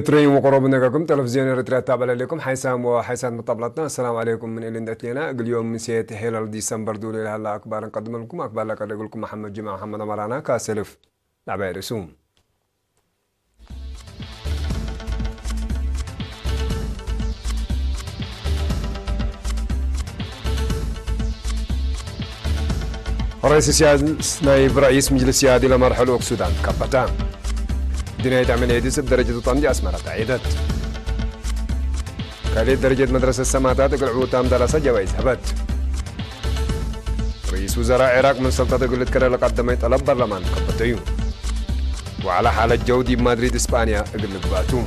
ትረይን ወቆሮብ ነገርኩም ቴሌቪዝዮን ኤርትራ ተባለለኩም ሓይሳም ወሓይሳት መጣብላትና። ኣሰላም ዓለይኩም። ምን ኢልን ደትሌና እግልዮም ምሴት ሄላል ዲሰምበር ዱል ኢልሃላ ኣክባር እንቀድመልኩም። ኣክባር ላቀደግልኩም መሓመድ ጅማ መሓመድ ኣማራና ካሰልፍ ናባይ ርእሱ። رئيس السياسي نائب رئيس مجلس السيادي لمرحلة أكسودان كبتا. دنيا تعمل هيدس بدرجة طن دي أسمرة تعيدت. كالي درجة مدرسة السماتات قلعو تام دراسة جوائز هبت. رئيس وزراء العراق من سلطة قلت كرا لقدمي طلب برلمان كبتيو. وعلى حالة جو دي مدريد إسبانيا قلت قباتو.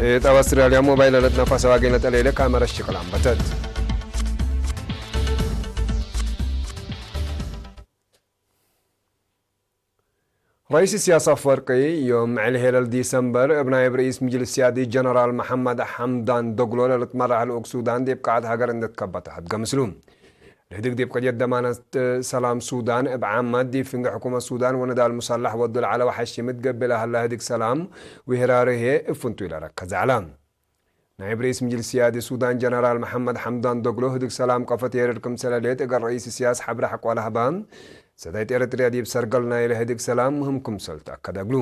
إيه، تا أستراليا موبايل لتنفس واقعين لتليلة كاميرا الشغل عم بتت. رئيس السياسة أفورقي يوم على هلال ديسمبر ابن نائب رئيس مجلس سيادي جنرال محمد حمدان دوغلو لتمرح الأوك سودان دي بقاعد هاجر عند تكبت حد قمسلو. لهديك دي بقد يد دمانة سلام سودان بعامة دي فنق حكومة سودان وندى المسلح ودول على وحشي متقبلة هلا هديك سلام وهراره افنتو إلى ركز علام. نائب رئيس مجلس سيادي سودان جنرال محمد حمدان دوغلو هدوك سلام قفت يرد كمسل ليت اقر رئيس سياس حبر حق ولا هبان. سدايت إريتريا ديب سرقل نايل هدوك سلام مهم كمسل تأكد أقلو.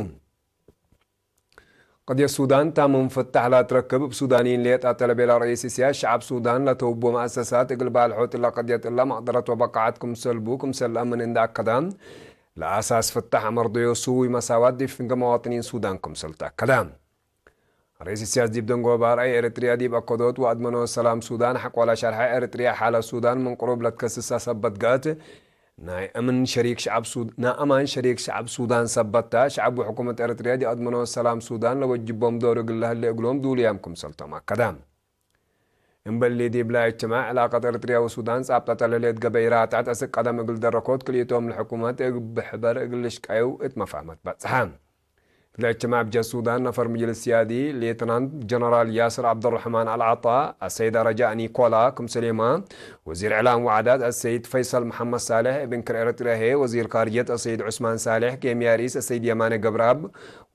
قضية السودان تام مفتح لا تركب بسودانيين ليت أتلبي لا رئيس سياس شعب سودان لا توبو مؤسسات اقل بالحوت إلا قضية إلا مقدرة وبقعت كمسل بو كمسل أمن إن دا كدام. لا أساس فتح مرضيو سوي مساوات دي فنق مواطنين سودان كمسل تأكدام. رئيس السياسة ديب دنقو بار أي إريتريا ديب أكدوت وأدمنو السلام سودان حق ولا شرح إريتريا حالة سودان من قروب لتكسسا سبت قات. ناي أمن شريك شعب سود-، نا أمان شريك شعب سودان سبتا شعب وحكومة إريتريا دي أدمنو السلام سودان لو جبهم دور قلها اللي أقلهم دول يامكم سلطة ما كدام. እምበሊ ዲብላ እጅትማዕ ዕላቀት ኤርትርያ ወሱዳን ጻብጣ ተለልየት ገበይራ ታሕት እስቅ ቀደም እግል ደረኮት ክልኢቶም ልሕኩመት እግ ብሕበር እግል ልሽቃዩ እት መፋህመት በጽሐ። ለእጅትማዕ ብጀት ሱዳን ነፈር ምጅልስ ሲያዲ ሌትናንት ጀነራል ያስር ዓብደራሕማን አልዓጣ አሰይድ ረጃእ ኒኮላ ክምስሌማ ወዚር ዕላም ወዓዳት አሰይድ ፈይሰል መሐመድ ሳልሕ እብን ክር ኤርትርያ ሄ ወዚር ካርጀት አሰይድ ዑስማን ሳልሕ ኬምያ ርኢስ አሰይድ የማነ ገብረኣብ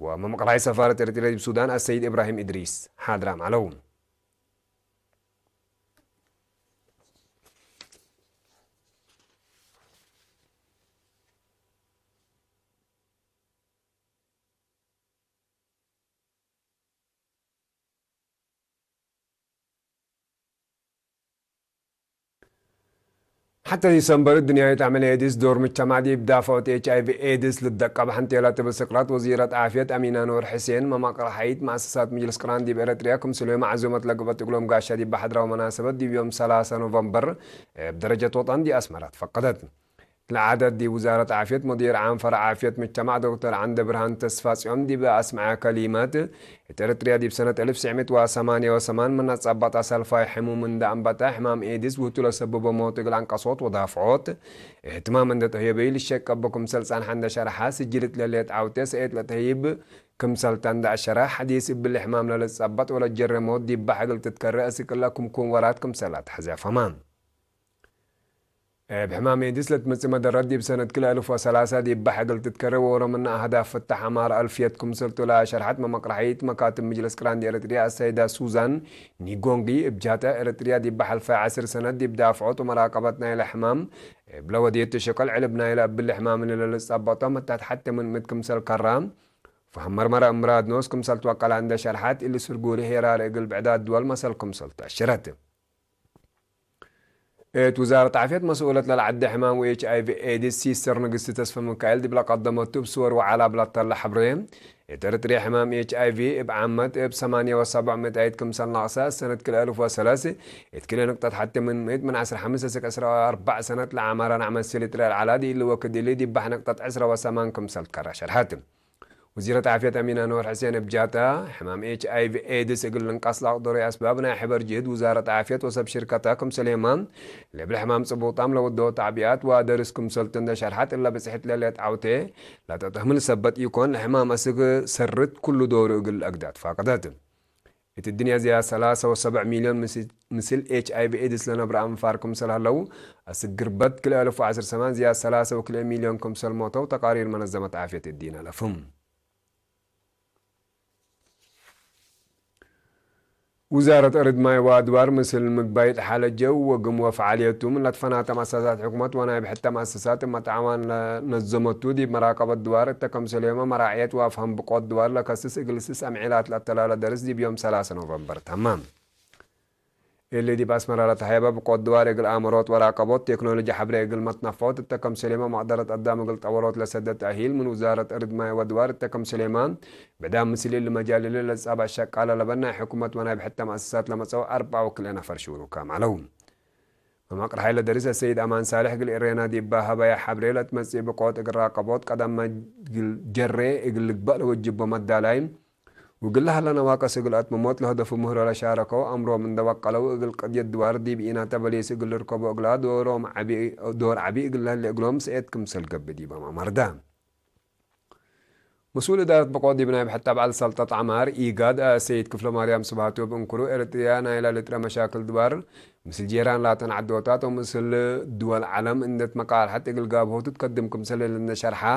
ወመምቅራይ ሰፋረት ኤርትርያ ዲብ ሱዳን አሰይድ ኢብራሂም ኢድሪስ ሓድራም አለው። حتى ديسمبر الدنيا يتعمل ايدز دور مجتمع دي بدافعة اتش اي في ايدز للدقة بحنتيلا تبل سقراط وزيرة عافية امينة نور حسين ممقر حيط مؤسسات مجلس قران دي باريتريا كم سلوي معزومة لقبة تقلوم قاشة دي بحضرة ومناسبة دي بيوم ثلاثة نوفمبر. بدرجة وطن دي اسمرات فقدت. لعدد دي وزارة عافية مدير عام فرع عافية مجتمع دكتور عند برهان تسفاسيوم دي باسمع كلمات. اترتريا دي بسنة ألف وتسعمية وثمانية وثمانين من تصبت سلفاي حموم من دا انبتا حمام ايدز وتلا سبب موت قلان قصوت ودافعوت. اهتمام من دا تهيبي للشك ابكم سلسان حند شرحا سجلت لليت عاوتي سئت لتهيب كم سلطان دا الشرح حديث بالحمام للتصبت ولا جرموت دي بحقل تتكرر اسك لكم كون ورات كم سلات حزافمان. ብሕማም ኤድስ ለትመጽእ መደረት ዲብ ሰነት ክልኤ እልፍ ወሰላሳ ዲብ ባሕግል ትትከረ ወወረምና ኣህዳፍ ፍታሕ ኣማር ኣልፍየት ክምሰልቱ ለሸርሐት መመቅረሒት መካትብ ምጅልስ ቅራን ዲ ኤረትርያ ኣሰይዳ ሱዛን ኒጎንጊ እብ ጃተ ኤረትርያ ዲብ ባሕልፋይ ዐስር ሰነት ዲብ ዳፍዖት ወመራቀበት ናይለ ሕማም እብ ለወድየት ትሽቅል ዕልብ ናይለ እብል ሕማም ንለልጸበጦ መታት ሐተ ምን ምት ክምሰል ከራ ፈህም መርመረ እምራድ ኖስ ክምሰል ትወቀላ እንደ ሸርሐት እሊ ስርጉሪ ሄራር እግል ብዕዳት ድወል መሰል ክምሰል ተሽረት። እት ውዛረት ዓፍየት መስኡለት ለልዓደ ሕማም ወኤች ኣይ ቪ ኤድስ ሲስተር ንግስቲ ተስፈ ሚካኤል ዲብ ለቀደመቱ እብ ስወር ወዓላ ብላተለ ሐብሬ፣ እት ኤርትርያ ሕማም ኤች ኣይ ቪ እብ ዓመት እብ ሰማንያ ወሰብዕ ምእታይት ክምሰል ነቅሰ፣ ሰነት ክልኤ እልፍ ወሰለስ እት ክልኤ ንቅጠት ሐቲ ምን ምእት ምን ዐስራ ሐምስ እስክ ዐስራ ወአርባዕ ሰነት ለዓመረ ናዕመት ስሊጥ ርአል ዓላ ዲኢሊ ወክድ እሊ ዲባሕ ንቅጠት ዐስራ ወሰማን ክምሰል ትከራ ሸርሐት። وزيرة عافية أمينة نور حسين بجاتا حمام اتش اي في ايدز እግል እንቃስ ላቅደሮ ኣስባብ ናይ ሕበር ጅህድ ውዛረት ዓፍየት ወሰብ ሽርከታ ክምሰሌማ ለብል ሕማም ጽቡጣም ለወደወ ታዕቢያት ወደርስ ክምሰልትን ደሸርሓት እላ ብጽሕት ለልየት ዓውቴ ላተተህምል ሰበት ኢኮን ለሕማም እስግ ሰርት ኩሉ ዶሩ እግል ኣግዳት ፋቀደት። እቲ ድንያ እዚኣ ሰላሳ ወሰብዕ ሚልዮን ምስ- ምስል ኤች ኣይ ቪ ኤድስ ለነብረ ኣንፋር ክምሰል ሃለው፣ ኣስግርበት ክልኤ ኣልፍ ዓሰርተ ሰማን እዚኣ ሰላሳ ወክልኤ ሚልዮን ክምሰል ሞተው ተቃሪር መነዘመት ዓፍየት እዲን ኣለፍም። ውዛረት እርድ ማይ ወኣድባር ምስል ምግባይ ተሓለጀው ወግም ወፈዓልየቱም ለትፈናተ መኣሰሳት ሕኩመት ወናይ ብሕተ መኣሰሳት እመጣዕዋን ለነዘመቱ ዲብ መራቀበት ድዋር እተ ከምሰልዮመ መራዕየት ወኣፍሃም ብቆት ድዋር ለከስስ እግልስስ ኣምዒላት ለተላለ ደርስ ዲብ ዮም ሰላሳ ኖቨምበር ተማም። እሊ ዲብ ኣስመራ ለተሃየበ ብቆት ድዋር እግል ኣእምሮት ወራቀቦት ቴክኖሎጂ ሓብሬ እግል መትነፋዎት እተ ከምሰልዮመ መቅደረት ኣዳም እግል ጠወሮት ለሰደት ተእሂል ምን ውዛረት እርድ ማይ ወድዋር እተ ከምሰልዮመ ብዳም ምስል እሊ መጃልል ለጻብ ኣሸቃለ ለበን ናይ ሕኩመት ወናይ ብሕተ መኣሰሳት ለመጸው ኣርብዓ ወክልኤ ነፈር ሽውሩካም ኣለው። መማቅር ሓይለ ደሪስ ኣሰይድ ኣማን ሳልሕ እግል ኤሬና ዲባ ሃባያ ሓብሬ ለትመጽእ ብቆት እግል ራቀቦት ቀዳም መግል ጀሬ እግል ልግባእ ለወጅቦ መዳላይ ውግል ለሃለ ነዋቀስ እግል ኣትመሞት ለህደፉ ምህሮ ለሻረከው ኣምሮም እንደወቀለው እግል ቅድየት ድዋር ዲብ ኢና ተበሊስ እግል ልርከቦ እግላ ዶሮም ዓቢ- ዶር ዓቢ እግል ለህለ እግሎም ስኤት ክምሰል ገብእ ዲባ ማማርዳ። مسؤول إدارة بقود ابن أبي حتى بعد سلطة عمار إيجاد السيد كفل مريم سبحانه بأنكرو إريتريا نايلا لترا مشاكل دوار مثل جيران لاتن عدوتات ومثل دول عالم إندت مقال حتى إقل قاب هوتو تقدم كمسل لنا شرحا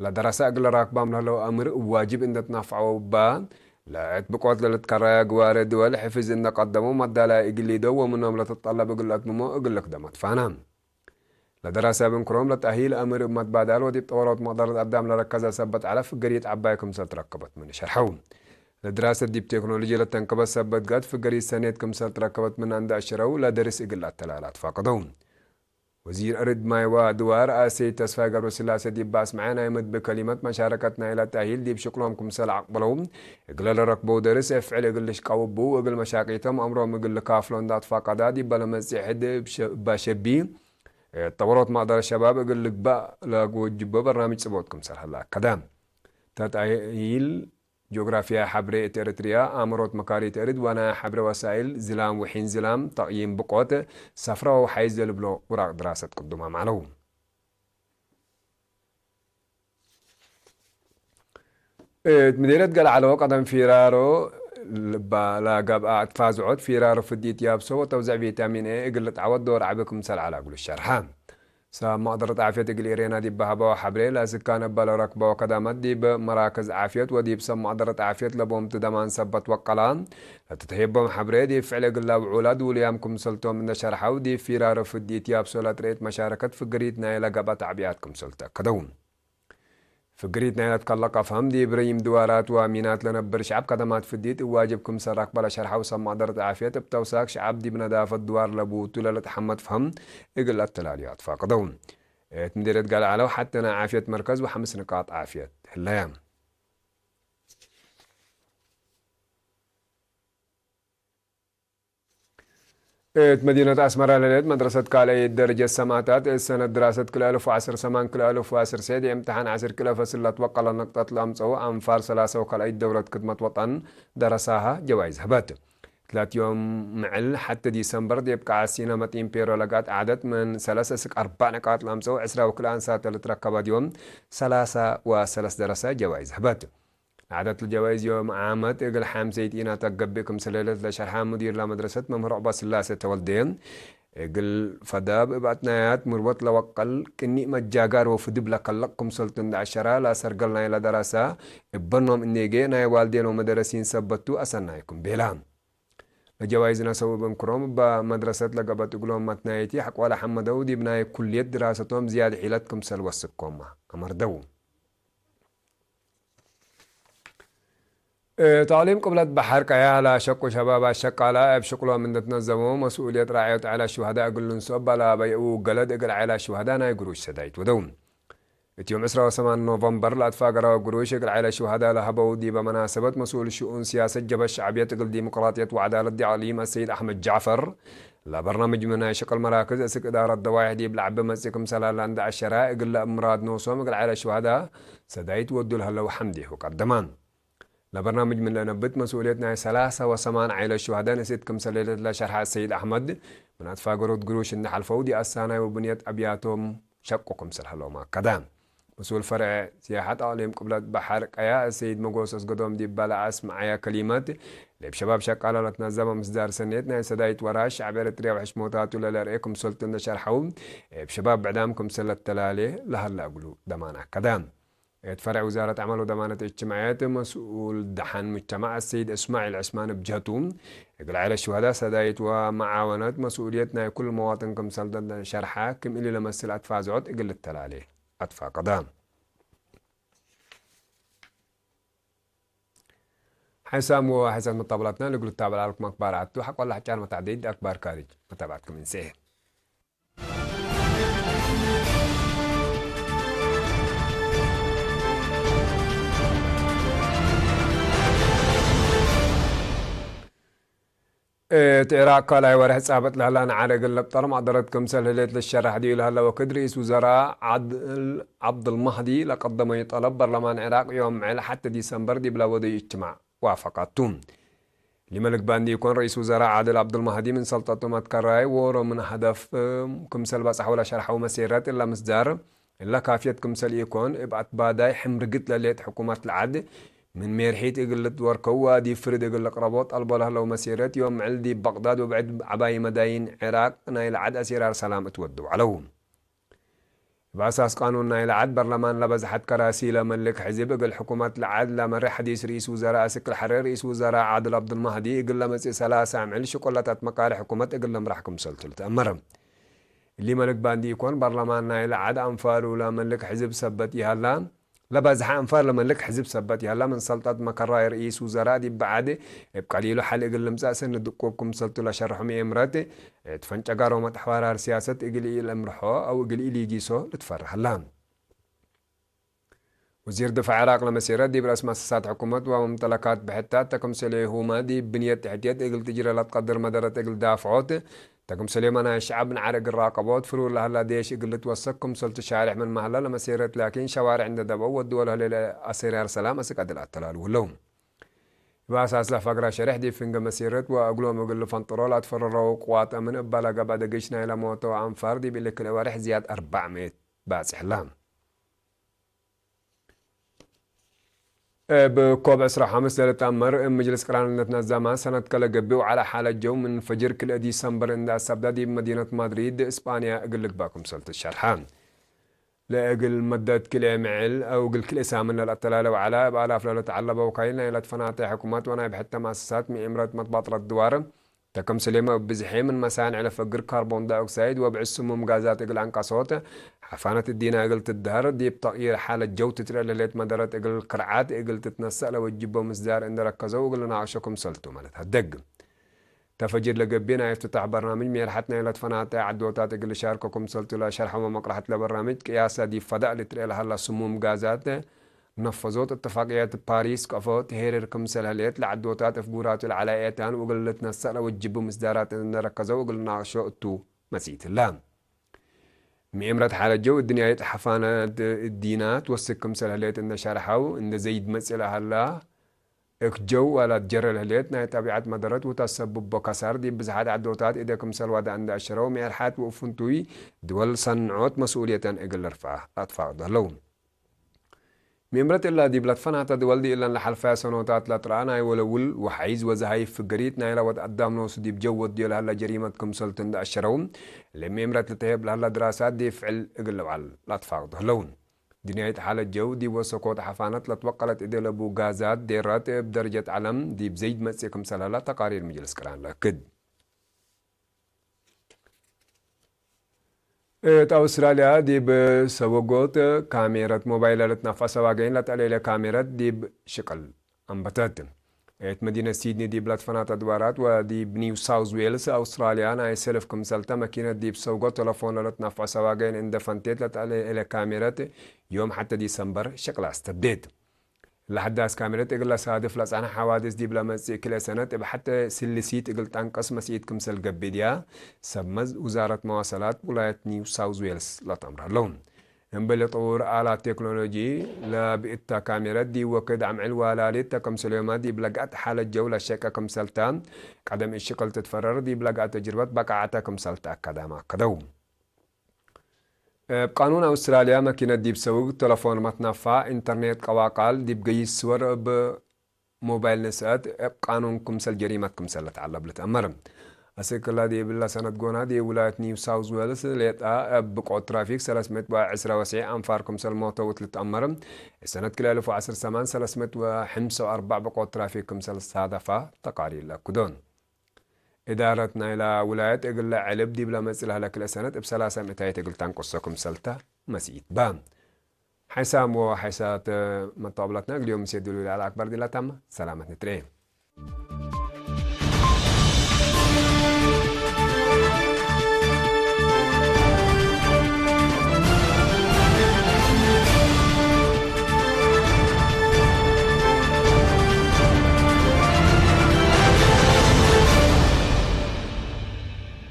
لدراسة إقل راكبام لهلو أمر واجب إندت نفعو با لعت بقود للتكرايا قواري دول حفظ إن قدمو مدالا إقل دو ومنهم لتطلب إقل أتممو إقل لك دمت فانا. ለደራሲ ኣብ እንክሮም ለተኣሂል ኣምር እብ መትባዳል ወዲብ ጠወሮት መቅደረት ኣዳም ለረከዘ ሰበት ዓለፍ ፍገሪት ዓባይ ክምሰል ትረከበት ምን ሸርሐው። ለድራሰት ዲብ ቴክኖሎጂ ለተንከበት ሰበት ጋት ፍገሪት ሰኔት ክምሰል ትረከበት ምን እንደ ኣሽረው ለደርስ እግል ኣተላላት ፋቅደው። ወዚር እርድ ማይ ወድዋር ኣሰይ ተስፋይ ገብረስላሴ ዲብ ኣስምዐ ናይ መድቢ ከሊመት መሻረከት ናይ ለተኣሂል ዲብ ሽቅሎም ክምሰል ዓቅበለው እግለ ለረክበው ደርስ እፍዕል እግል ልሽቃውቡ እግል መሻቂቶም ኣምሮም እግል ልካፍሎ እንዳትፋቀዳ ዲበለ መጽሕድ ባሸቢ ጠወሮት ማእደረ ሸባብ እግል ልግባእ ለወጅቦ በርናምጅ ጽቦት ክምሰል ሀላ ኣከደ። ተጣይል ጂኦግራፊያ ሓብሬ እቲ ኤርትርያ ኣእምሮት መካሪ ትእርድ ዋና ሓብሬ ወሳይል ዝላም ውሒን ዝላም ተቕይም ብቆት ሰፍራዊ ሓይዝ ዘልብሎ ውራቅ ድራሰት ቅዱማም ኣለዉ። እት ምዴረት ገልዓሎ ቀደም ፊራሮ ልባ ላገብኣ እትፋዝዖት ፊራሮ ፍዲት ያብሶ ወተውዘዕ ቪታሚን ኤ እግል ልጣዕወት ዶር ዓቢ ክምሰል ዓላ እግሉ ሸርሓ። ሰብ መቕደር ጣዕፌት እግል ኢሬና ዲብ ሃባዋ ሓብሬ ላስካ ነባለ ረክባዋ ከዳመት ዲብ መራክዝ ዓፍየት ወዲብ ሰብ መቕደር ጣዕፌት ለቦም ትደማን ሰበት ወቀላ ለትትሄቦም ሓብሬ ዲብ ፍዕል እግላ ውዑላ ድውልያም ክምሰልቶም እንደ ሸርሓው ዲብ ፊራሮ ፍዲት ያብሶ ለጥሬት መሻረከት ፍግሪት ናይ ለገብኣ ታዕቢያት ክምሰል ተከደው። ፍግሪት ናይ ለትከለቀ ፈም ዲብ ረይም ድዋራት ወሚናት ለነብር ሸዕብ ከተማት ፍዲት እዋጅብ ክምሰል ረክበ ለሸርሐው ሰብ መቅደረት ዓፍየት እብ ተውሳክ ሸዕብ ዲብ ነዳፈት ድዋር ለቡቱ ለለትሐመት ፈም እግል ኣተላልዮ ኣትፋቅደው። እት ምዲረት ጋልዓለው ሐተ ናይ ዓፍየት መርከዝ ወሐምስ ንቃጥ ዓፍየት ህለያ። እት መዲነት ኣስመራ ለሌት መድረሰት ካልኣይ ደረጀት ሰማእታት እት ሰነት ድራሰት ክልኤ እልፍ ወዓሰርተ ሰማን ክልኤ እልፍ ወዓሰርተ ሴድ እምትሓን ዓስር ክልኤ ፈስላት ወቀለ ነቅጠት ለኣምጸኡ ኣንፋር ሰላሳ ወካልኣይ ደውረት ክድመት ወጠን ደረሳሃ ጀዋይዝ ህበት። ትላት ዮም ምዕል ሐቲ ዲሰምበር ዴብ ቃዓ ሲነመት ኢምፔሮ ለጋት ዓደት ምን ሰለስ እስክ ኣርባዕ ነቃጥ ለኣምጸኡ ዕስራ ወክልኤ ኣንሳተ ልትረከባ ዲዮም ሰላሳ ወሰለስ ደረሳ ጀዋይዝ ህበት። ንዓደት ለጀዋይዝ ዮም ዓመት እግል ሓምሰይት ኢና ተገብእ ክምሰል ለለት ለሸርሓ ሙዲር ለመድረሰት መምህር ዑቅባ ስላሴ ተወልደ እግል ፈዳብ እብ ኣትናያት ምርወት ለወቀል ቅኒእ መጃጋር ወፍድብ ለከለቅ ክምሰልቱ እንደ ኣሸራ ለሰርገል ናይ ለደረሳ እበኖም እኔጌ ናይ ዋልዴን ወመደረሲን ሰበቱ ኣሰናይኩም ቤላ። ለጀዋይዝ ነሰው እብ እንክሮም እባ መድረሰት ለገበት እግሎም መትናየቲ ሐቆለ ሐመደው ዲብ ናይ ኩልየት ድራሰቶም ዝያድ ሒለት ክምሰል ወስኮማ ኣመርደው። ተዕሊም ቅብለት በሐር ቀያ ላሸቁ ሸባብ ኣሸቃላ እብ ሽቅሎም እንድትነዘሙ መስኡልየት ራዕዮት ዐላ ሽሃዳ እግል ልንሶ ባላ በየኡ ገለድ እግል ዐላ ሽሃዳ ናይ ግሩሽ ሰዳይት ወደው። እቲ ዮም ዕስራ ወሰማን ኖቨምበር ለኣጥፋ ሃገራዊ ግሩሽ እግል ዓይለ ሽውሃዳ ለሃበው ዲበ መናሰበት መስኡል ሽኡን ሲያሰት ጀበሽ ሸዕብየት እግል ዲሞቅራጥየት ወዓዳለት ዲ ኣቅሊም ኣሰይድ ኣሕመድ ጃዕፈር ለበርናምጅ ምናይ ሽቅል መራክዝ እስክ እዳረት ደዋይሕ ዲብ ለዓቢ መጽእ ክምሰላላ እንዳ ኣሸራ እግል ለእምራድ ኖሶም እግል ዓይለ ሽውሃዳ ሰዳይት ወዱ ለህለው ሓምዲሁ ቀደማን። ለበርናምጅ ምን ለነብት መስኡልየት ናይ ሰላሳ ወሰማን ዓይለ ሽዋህደ ንስት ክምሰል ለሸርሐ ሰይድ ኣሕመድ፣ ምን ኣትፋገሮት ግሩሽ እንደ ሓልፈው ዲኣሳናይ ወብንየት ኣብያቶም ሸቁ ክምሰል ሀለውም ኣከደ። መስኡል ፈርዐ ሲያሓት ኣቅሊም ቅብለት ባሕር ቀያ ሰይድ መጎስ ኣስገዶም ዲባላ ኣስምዓያ ከሊመት፣ ለብ ሸባብ ሸቃላለት ናዛማ ምስዳር ሰኔት ናይ ሰዳይት ወራሽ ሸዕብ ኤረትርያ ውሕሽ ሞታቱ ለለርኤ ክምሰልቱ እንደ ሸርሐው፣ እብ ሸባብ ብዕዳም ክምሰል ለተላሌ ለሀላ እግሉ ደማን ኣከደ። እት ፈርዕ ውዛረት ኣዕማል ወደማነት እጅትማዕየት መስኡል ደሓን ሙጅተማዕ ሰይድ እስማዒል ዕስማን እብ ጀህቱ፣ እግል ዓይለ ሽሃዳ ሰዳይት ወመዓወነት መስኡልየት ናይ ኩሉ መዋጥን ክምሰል ሸርሓ፣ ክም እሊ ለመስል ኣትፋዝዖት እግል ልተላሌ ኣትፋቀደ። ሓይሳም ወሓይሳት መጣብላትና ልግሉ ታበል ኣልኩም ኣክባር ኣቱ ሓቆላ ሕጫን መታዕደይድ ኣክባር ካሪጅ መታብዓትኩም እንስኤ። እቲ ዕራቕ ካልኣይ ወርሒ ጻብጥ ለህላ ንዓደ እግል ለብጠር ማዕደረት ክምሰል ህሌት ልሸራሕ ድዩ ለህለ ወክድ ርኢስ ውዘራ ዓድል ዓብዱልማህዲ ለቀደመዩ ጠለብ በርለማን ዕራቕ ዮም ምዕል ሓቲ ዲሰምበር ዲብላ ወደዩ እጅትማዕ ዋፈቀቱ። ሊመልክ ባንዲ ይኮን ርኢስ ውዘራ ዓድል ዓብዱልማህዲ ምን ሰልጠቱ መትከራይ ወሮ ምን ሀደፍ ክምሰል በጻሕ ወላ ሸርሐው መሴረት እላ ምስዳር እላ ካፍየት ክምሰል ኢኮን እብ ኣትባዳይ ሕምርግት ለሌት ሕኩማት ለዓድ ምን ሜርሒት እግል ልትወርከው ወዲብ ፍርድ እግል ልቅረቦ ጠልቦ ለህለው መሴረት ዮም ምዕል ዲብ በቅዳድ ወብዕድ ዓባይ መዳይን ዕራቅ ናይ ለዓድ ኣሴራር ሰላም እትወድው ዐለው። እብ ኣሳስ ቃኑን ናይ ለዓድ በርለማን ለበዝሐት ከራሲ ለመልክ ሕዝብ እግል ሕኩመት ለዓድ ለመርሕ ሐዲስ ርኢስ ውዘራ እስክ ለሐረ ርኢስ ውዘራ ዓድል ዓብዱልማህዲ እግል ለመጽእ ሰላሳ ምዕል ሽቆላታት መቃሪ ሕኩመት እግል ለምራሕ ክምሰልቱ ልትአመር። እሊ መልክ ባንዲ ኢኮን በርለማን ናይ ለዓድ ኣንፋሩ ለመልክ ሕዝብ ሰበት ይሃላ ለባዝሐ ኣንፋር ለመልክ ሕዝብ ሰበት ያላ ምን ሰልጠት መከራይ ርኢስ ውዘራ ዲብ በዓድ እብ ቀሊሉ ሐል እግል ልምጻእ ሰኒ ድቁብ ክምሰልቱ ለሸርሑ ምኤምረት እት ፈንጨጋሮ መትሐዋራር ሲያሰት እግል ኢለምርሖ አው እግል ኢሊጊሶ ልትፈርህ ሀላ። ወዚር ድፋዕ ዕራቅ ለመሲረት ዲብ ረእስ መሰሳት ሕኩመት ወመምጠለካት ብሕታት ተክምሰሌሁመ ዲብ ብንየት ትሕትየት እግል ትጅረ ለትቀድር መደረት እግል ዳፍዖት ተክም ሱሌማን ናይ ሸዓብ ንዓር እግል ራቀቦት ፍሩር ለሀላ ዴሽ እግል ልትወሰክ ክምሰል ትሻርሕ ምን መሀላ ለመሴረት ላኪን ሸዋርዕ እንደ ደበው ወድወ ለህሌለ አሰሪያር ሰላም አስቀድል አተላልው ህለው። እብ አሳስ ለፈግራ ሸርሕ ዲብ ፍንገ መሴረት ወእግሎም እግል ልፈንጥሮ ለአትፈረረው ቅዋት አምን እባ ለገብአ ደግሽ ናይ ለሞተው አንፋር ዲብ እሊ ክልኤ ወርሕ ዝያድ አርባዕ ምእት ባጽሕ ላ። እብ ኮብ ዕስራ ሐምስ ለልትአመር እብ ምጅልስ ቅራንነት ነዛማ ሰነት ከለ ገቢው ዐለ ሓለ ጀው ምን ፈጅር ክልኤ ዲሰምበር እንዳ አሳብዳ ዲብ መዲነት ማድሪድ እስጳንያ እግል ልግባእ ክምሰል ትሸርሐ። ለእግል መደት ክልኤ ምዕል አው እግል ክልኤ ሳምን ለልአተላለው ዐለ እብ አላፍ ለልትዐለበው ካይል ናይ ለትፈናተ ሕኩመት ወናይ ብሕተ መአሰሳት ምእምረት መትባጥረት ድዋር ተክም ስሌመ እብ ብዝሒ ምን መሳንዕ ለፈግር ካርቦን ዳይኦክሳይድ ወብዕድ ስሙም ጋዛት እግል አንቀሶት፣ ሓፋነት እዲና እግል ትድሀር፣ ዲብ ተቅይር ሓለት ጀው ትትርኤ ለህሌት መደረት እግል ክርዓት እግል ትትነሰእ ለወጅቦ ምስዳር እንደ ረከዘው እግል ልናቅሾ ክምሰልቱ ማለት ሀደግ። ተፈጅር ለገብእ ናይ እፍትታሕ በርናምጅ ሜርሐት ናይ ለትፈናተ ዐዶታት እግል ልሻርኮ ክምሰልቱ ለሸርሐሞ መቅረሐት ለበርናምጅ ቅያሰ ዲብ ፈዳእ ልትርኤ ለሀላ ስሙም ጋዛት ነፈዞት እትፋቅየት ፓሪስ ቀፎ ትሄርር ክምሰል ህሌት ለዐዶታት እፍጉራቱ ለዐለ ኤታን ወእግል ልትነሰእ ለወጅቡ ምስዳራት እንደ ረከዘው እግል ልናቅሾ እቱ መጺእትላ። ምእምረት ሓለጀው እድንያይት ሐፋነት እዲና ትወስክ ክምሰል ህሌት እንደ ሸርሐው እንደ ዘይድ መጽእ ለሀላ እክጀው ዋላት ጀረ ለህሌት ናይ ጠቢዐት መደረት ውታሰብቦ ከሳር ዲብ ብዝሓት ዐዶታት እደ ክምሰል ዋዳ እንደ አሸረው ምእርሓት ወእፉንቱይ ድወል ሰንዖት መስኡልየተን እግል ልርፋ አትፋቅዶ ህለው። ሚምረት እላ ዲብ ለትፈናተ ድወል ዲእለን ለሐልፈ ሰኖታት ለትረአ ናይ ወለውል ወሐይዝ ወዘሃይፍ ፍግሪት ናይላ ወድ አዳም ኖሱ ዲብ ጀው ወድዮ ለሀላ ጀሪመት ክምሰልቱ እንደ አሸረው፣ ለሚምረት ልትሄብ ለሀላ ድራሳት ዲብ ፍዕል እግል ለውዓል ለአትፋቅዶ ህለው። ድንያይት ሓለት ጀው ዲብ ወሰኮት ሐፋነት ለትወቀለት እዴ ለቡ ጋዛት ዴረት እብ ደረጀት ዐለም ዲብ ዘይድ መጽእ ክምሰል ሀላ ተቃሪር ምጅልስ ቅራን ለአክድ። እት አውስትራልያ ዲብ ሰወጎት ካሜረት ሞባይል ለልትናፈሰ ዋገይን ለተዕሌለ ካሜረት ዲብ ሽቅል አንበተት። እት መዲነት ሲድኒ ዲብ ለትፈናት ኣድባራት ወዲብ ኒው ሳውዝ ዌልስ ኣውስትራልያ ናይ ሰልፍ ክምሰልተ መኪነት ዲብ ሰውጎ ተለፎን ለለትናፍዖ ሰዋገይን እንደ ፈንቴት ለተዕለ እለ ካሜረት ዮም ሐተ ዲሰምበር ሸቅላ ኣስተብዴት። ለሐዳስ ካሜረት እግል ለሳድፍ ለጸነ ሐዋድስ ዲብ ለመጽእ ክልኤ ሰነት እብ ሐተ ስልሲት እግል ጠንቀስ መስኢት ክምሰል ገብእ ድያ ሰብ መዝ ውዛረት መዋሰላት ውላየት ኒው ሳውዝ ዌልስ ለተምር ኣለዉ። እምበል ጥውር ኣላት ቴክኖሎጂ ለብእታ ካሜረት ዲብ ወክድ ዓምዕል ዋላሊት ተከምሰልዮማ ዲብ ለጋት ሓለት ጀው ለሸቀ ክምሰልታ ቀደም እሽቅል ትትፈረር ዲብ ለጋት ተጅርበት በቃዓተ ክምሰልታ ኣካዳም ኣከደው። እብ ቃኑን ኣውስትራልያ መኪነት ዲብ ሰውግ ተለፎን መትናፋ ኢንተርኔት ቀዋቃል ዲብ ገይስ ስወር እብ ሞባይል ንስአት እብ ቃኑን ክምሰል ጀሪመት ክምሰል ለተዓለብ ልትአመር። አስክላ ዲብላ ሰነት ጎና ዲብ ውላየት ኒው ሳውዝ ዌልስ ሌጣ እብ ብቆት ትራፊክ ሰለስመት ወዕስራ ወስዒ አንፋር ክምሰል ሞተውት ልትአመር። ሰነት ክልኤ አልፍ ወዐስር ሰማን ሰለስመት ወሐምሳ ወአርባዕ ብቆት ትራፊክ ክምሰል ሳደፋ ተቃሪር ለኩዶን። እዳረት ናይላ ውላየት እግለ ዕልብ ዲብላ መጽእ ለህለ ክልኤ ሰነት እብ ሰላሳ ምእታይት እግል ታንቆሶ ክምሰልታ መስኢት ባ። ሓይሳም ወሓይሳት መተባብላትና እግልዮም ምስ የድሉ ኢላ ኣክባር ዲላ ታማ ሰላመት ንትርኤ።